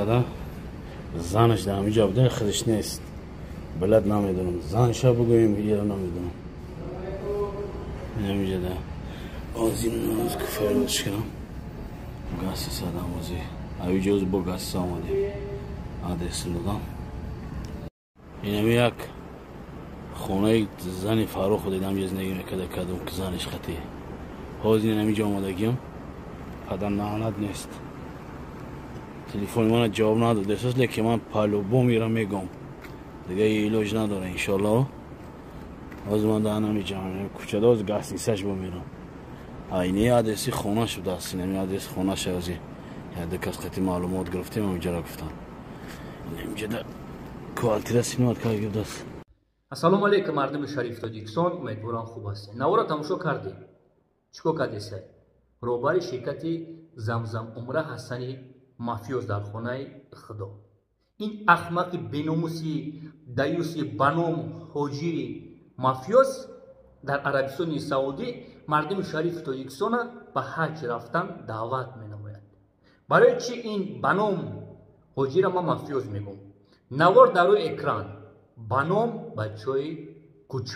Да, занаш дар ҳамиҷа буда, худаш нест. Билад, намедонам, занша бигӯем ё намедонам. Ҳамиҷа да озин файродш кардам, гасиса дам ози авиҷа оз бо гасиса омадем, адресин додам. Инами як хонаи зани Фарруху дидам, ҷа зиндагӣ мекарда, кадом заниш хати. Ҳозир инамиҷа омадагиам, падар наанат нест, телефони мана ҷавоб надод эсос, лекин ман по-любому ира мегом, дига илоҷ надора, иншоалло. Ҳозир ман дар намиҷа кӯчада, ҳозир гастницаш бо мерам. Айни адреси хона шудааст, инами адреси хонаша. Ҳозир яде кас қати маълумот гирифтем, ҳамиҷара гуфтам, инамиҷада квартира снимать карда гирифтааст. Ассалому алайкум, мардуми шарифи Тоҷикистон, умедворам, хуб ҳастед. Навора тамошо кардем. Чӣ кор кардесай? Роҳбари ширкати Замзам Умра Ҳасани мафиёз дар хонаи Худо, ин ахмақи беномуси даюси ба ном Ҳоҷии мафиёз дар Арабистони Саудӣ мардуми шарифи Тоҷикистона ба ҳаҷ рафтан даъват менамояд. Барои чӣ ин ба ном ҳоҷира ман мафиёз мегӯм? Навор дар рӯи экран, ба ном бачаҳои кӯча.